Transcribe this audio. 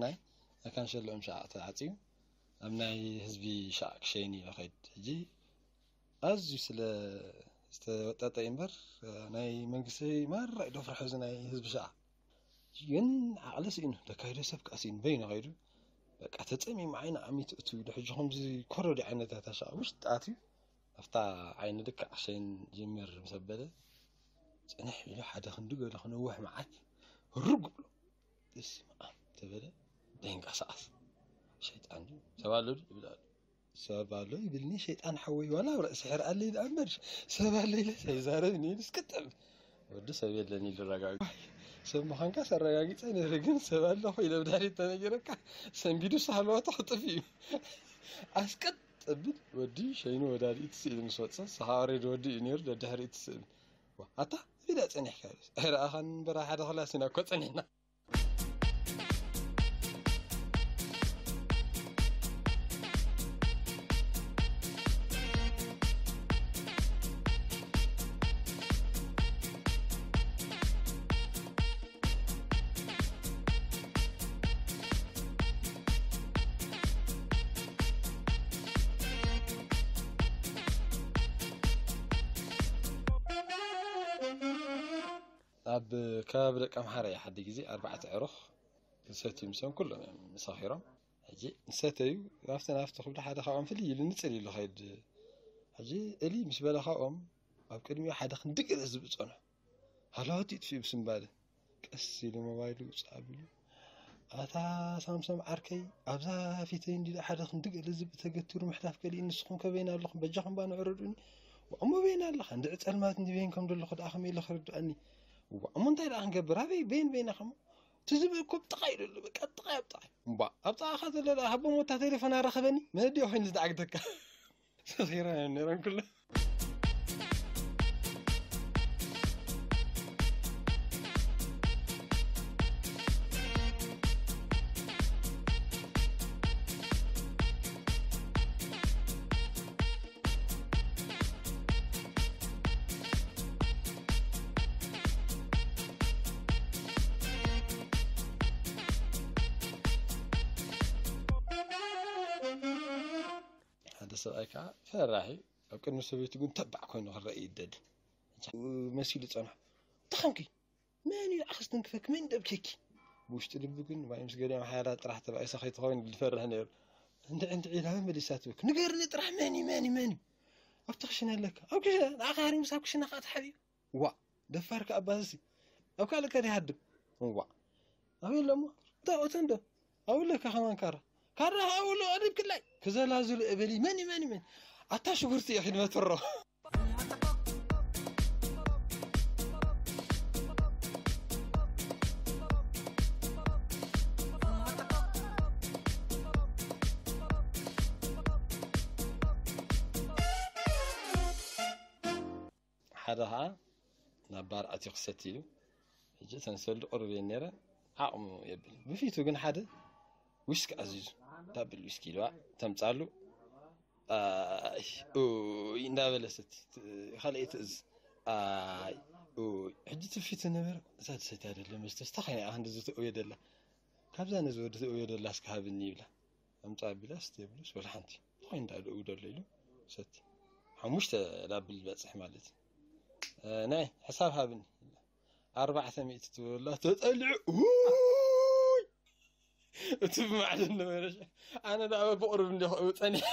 ናይ ኣካንሸለኦም ሻዕ ተዓፅዩ ኣብ ናይ ህዝቢ ሻዕ ክሸይን ኢሉ ኸይድ። ሕጂ ኣዝዩ ስለ ዝተወጠጠ እዩ እምበር ናይ መንግስቲ ማራ እዩ ደፍርሖ እዚ ናይ ህዝቢ ሻዕ። ግን ዓቕሊ ስኢኑ፣ ደካይዶ ሰብ ከዓ ስኢኑ በይኑ ኸይዱ። በቃ ተፀሚሙ ዓይኒ ዓሚቱ እቱ ኢሉ ሕጂ ከምዚ ኮረዲ ዓይነታት ሻዕ ውሽጢ ኣትዩ ኣብታ ዓይኒ ልክዕ ሸይን ጀሚር ምስ ኣበለ፣ ጽንሕ ኢሉ ሓደ ክንዲ ገለ ክነውሕ መዓት ርግ ብሎ፣ በስመ ኣብ ተበለ። ደንቀሳቐስ። ሸይጣን ድዩ? ሰብ ኣሎ ድዩ? ይብል ኣሎ። ሰብ ኣሎ ይብልኒ ሸይጣን ሓወይ፣ ዋላ ኣብ ርእሲ ሕር ኣለይ ደኣ እምበር፣ ሰብ ኣሎ ኢለ ዘይዛረብ እየ ኢሉ እስክጥዕም። ወዲ ሰብ የለን ኢሉ ረጋጊ። ሰብ ምዃንካ ኣረጋጊጸ ነይረ፣ ግን ሰብ ኣለኹ ኢለ ብድሕሪት ተነጊረካ፣ ሰንቢዱ ሳህለወ ተኽጥፍ እዩ። ኣስቀጥ ጸብል ወዲ ሸይኑ ወዳዲ እቲ ስእሊ ምስ ወጸ፣ ሰሓ ኦሬዲ ወዲ እዩ ነይሩ፣ ደድሕሪ እቲ ስእሊ። ዋ፣ ኣታ፣ እቢዳ ጸኒሕካ። ኣይረኣኻን እምበር ሓደ ክላስ ኢና እኮ ጸኒሕና። ኣብ ከባቢ ደቂ ኣምሓራ እየ ሓደ ግዜ ኣርባዕተ ዕሩኽ ክሰትዩ ምሰም ኩሎም እዮም ሰኺሮም። ሕጂ ንሰተዩ ናፍቲ ናፍቲ ክብሉ ሓደ ካብኦም ፍልይ ኢሉ ንጽል ኢሉ ኸይድ። ሕጂ እሊ ምስ በለ ካብኦም ኣብ ቅድሚኡ ሓደ ክንዲ ገለ ዝብኢ ጸንሑ። ሃለዋቱ ይጥፍኡ ብስምባደ። ቀስ ኢሉ ሞባይሉ ውጽእ ኣቢሉ፣ "ኣታ ሳምሶም ዓርከይ፣ ኣብዛ ፊተይ እንዲዳ ሓደ ክንዲ ገለ ዝብኢ ተገቲሩ ምሕላፍ ገሊኡ፣ ንስኹም ከ በይና ኣለኹም? በጃኹም እባ ንዕረዱኒ። ዋእ እሞ በይና ኣለኻ? እንድዒ ጸልማት እንዲ በይን ከም ዘለኹ ደኣ ከመይ ኢለ ክርድኣኒ? ዋእ እሞ እንታይ ደኣ ክንገብር? ኣበይ በይን በይና ከሞ? እቲ ዝብኢ እኮ ብጥቓ ኢሉ ኣሎ፣ በቃ ጥቓ ኣብ ጥቓ። እምቧእ፣ ኣብ ጥቓኻ ዘሎ ደኣ ሃቦ ሞታ ቴሌፎን ኣረኸበኒ፣ መን ድዮ ኮይኑ ዝደዓግተካ?" ሰኺረ ነይረን ኩለን። ሓደ ሰብኣይ ከዓ ፈራሒ፣ ኣብ ቅድሚ ሰበይቱ ግን ተባዕ ኮይኑ ክረአ ይደድ መሲሉ ጸንሑ። "እንታይ ኾንኪ? መን እዩ ኣኽስትንክፈኪ? መን ደብኬኪ?" ብውሽጢ ልቡ ግን፣ "ዋይ ምስ ገሊኦም ሓያላት ጥራሕ ተባኢሰ ከይትኸውን" ኢሉ ዝፈርሕ ነይሩ። እንድዒ እንድዒ ኢላ መመሊሳ ትብክ፣ "ንገርኒ ጥራሕ፣ መን እዩ? መን እዩ? መን እዩ? ኣብቲ ክሽነ ኣለካ?" "ኣብ ክሽነ?" ንዓኻ ሃሪሙስ ኣብ ክሽነ ከዓ ተሓቢኡ? "ዋእ፣ ደፋር ከኣ ኣባስሲ። ኣብ ካልእ ከ ይሃድም?" "ዋእ፣ ኣበይ ኣሎ እሞ? እንታይ ኦተንዶ? ኣብኡ ኣለካ ከማን ካራ። ካራ ኣብኡ ኣሎ፣ ቀሪብክላይ። ክዘላዝሉ እበሊ፣ መን እዩ፣ መን እዩ፣ መን እዩ? ኣታ ሽጉርቲ እየ ኪድ መትሮ." ሓደ ኸዓ ናብ ባር ኣትዩ ክሰቲ ኢሉ። ሕጂ እተን ሰልዲ ቁሩብ እየን ነይረን፣ ዓቕሙ የብል። ብፊቱ ግን ሓደ ዊስኪ ኣዚዙ፣ ዳብል ዊስኪ ኢልዋ ተምጻሉ። ኣይ፣ ኡይ እንዳበለ ሰቲ፣ ት-፣ ካልኣይ ትእዝ። ኣይ፣ ኡይ። ሕጂ ትፊቱ ነበረ፣ እዛ ትሰትያ ደለ መስተ፣ ስታ ኸይና ኢኻ እንደዚ ትእውየ ደላ? ካብዛ ነዚ ወዲ ትእውየ ደላ እስከ ሃብኒ ይብላ። ኣምጻ ኣቢላ ስተ ይብሉስ፣ ወላ ሓንቲ። እንታይ ደኡ ደሎ ኢሉ ሰቲ። ሓሙሽተ ዳብል በጽሕ ማለት እዩ። እ፣ ናይ ሕሳብ ሃብኒ። ኣርባዕተ ሚእቲ ትብላ ተጠሊዑ። ኡይ! እቲ ብማዕዶ ነበረ። ኣነ ደኣ ብቑሩብ እንዲኹ ጸኒሐ።